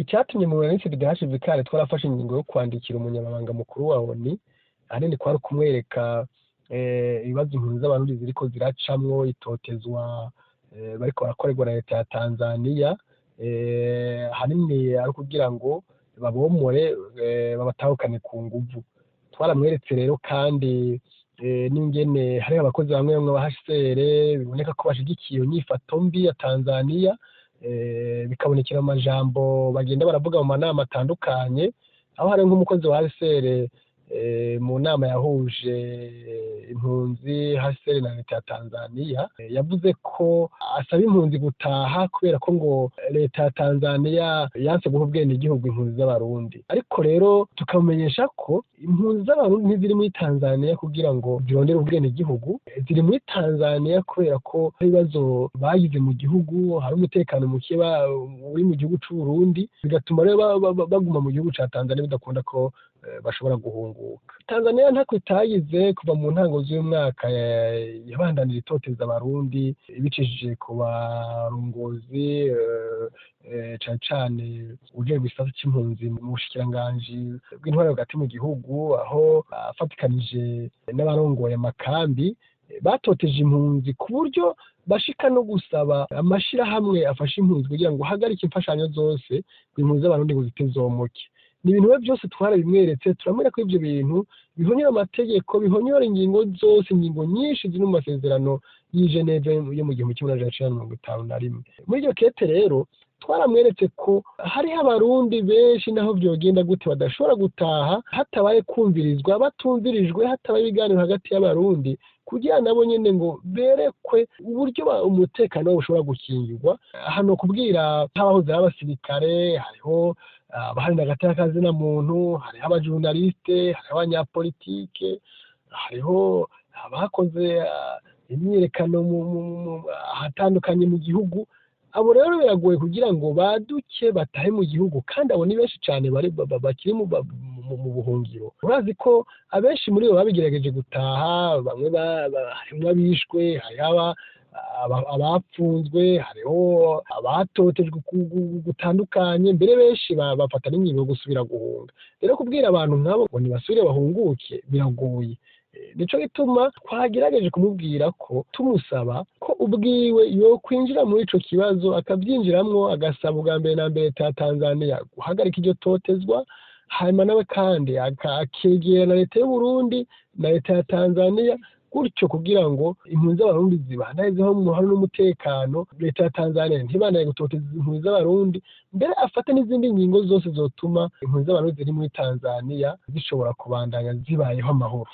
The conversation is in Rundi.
Icyatumye mu runani CDH Vikare twarafashe ingingo yo kwandikira umunyamabanga mukuru wa ONU, ahanini kwari ukumwereka ibibazo impunzi z'Abarundi ziriko ziracamwo, itotezwa bariko barakorerwa na leta ya Tanzania, ahanini ari ukugira ngo babomore, babatahukane ku nguvu. Twaramweretse rero kandi n'ingene hariho abakozi bamwe bamwe ba HCR biboneka ko bashigikiye iyo nyifato mbi ya Tanzania, bikabonekera mu majambo bagenda baravuga mu manama atandukanye, aho hari nk'umukozi wa HCR mu nama yahuje impunzi, HCR na leta ya Tanzania, yavuze ko asaba impunzi gutaha kubera ko ngo leta ya Tanzania yanse guha ubwenegihugu impunzi z'Abarundi. Ariko rero tukamumenyesha ko impunzi z'Abarundi ntiziri muri Tanzania kugira ngo zirondere ubwenegihugu, ziri muri Tanzania kubera ko hari ibibazo bagize mu gihugu, hari umutekano muke uri mu gihugu c'u Burundi, bigatuma rero baguma mu gihugu ca Tanzania bidakunda ko bashobora guhunguka. Tanzania ntako itagize kuva mu ntango z'uyu mwaka, yabandanije itoteza Abarundi ibicishije ku barongozi, cane cane ujejwe igisata c'impunzi mu bushikiranganji bw'intwaro hagati mu gihugu, aho afatikanije n'abarongoye amakambi batoteje impunzi ku buryo bashika no gusaba amashirahamwe afasha impunzi kugira ngo ahagarike imfashanyo zose ngo impunzi z'Abarundi ngo zitezomoke. Ni ibintu biba byose twarabimweretse, turamwereka ko ivyo bintu bihonyora amategeko, bihonyora ingingo zose, ingingo nyinshi ziri mu masezerano y'i Geneve yo mu 1951. Muri iryo kete rero twaramweretse ko hariho Abarundi benshi naho vyogenda gute badashobora gutaha hatabaye kumvirizwa, batumvirijwe, hatabaye ibiganiro hagati y'Abarundi kugira nabo nyene ngo berekwe uburyo umutekano wabo ushobora gukingirwa. Hano kubwira nk'abahoze ari abasirikare, hariho abaharanira agateka kazina muntu, hariho abajurnaliste, hariho abanyapolitike, hariho abakoze imyiyerekano ahatandukanye mu gihugu. Abo rero biragoye kugira ngo baduke batahe mu gihugu, kandi abo ni benshi cane bari bakiri mu buhungiro. Urazi ko abenshi muri bo babigerageje gutaha, bamwe harimwo abishwe, hariho abapfunzwe, hariho abatotejwe gutandukanye, mbere benshi bafata n'ingingo yo gusubira guhunga. Rero kubwira abantu nk'abo ngo nibasubire bahunguke biragoye. Nico gituma twagerageje kumubwira ko tumusaba ko ubwiwe yokwinjira muri ico kibazo, akavyinjiramwo, agasaba ubwa mbere na mbere leta ya Tanzania guhagarika iryo totezwa, hanyuma nawe kandi akegera na leta y'Uburundi na leta ya Tanzania, gutyo kugira ngo impunzi z'Abarundi zibandanye zibaho mu mahoro n'umutekano, leta ya Tanzania ntibandanye gutoteza impunzi z'Abarundi, mbere afate n'izindi ngingo zose zotuma impunzi z'Abarundi ziri muri Tanzania zishobora kubandanya zibayeho amahoro.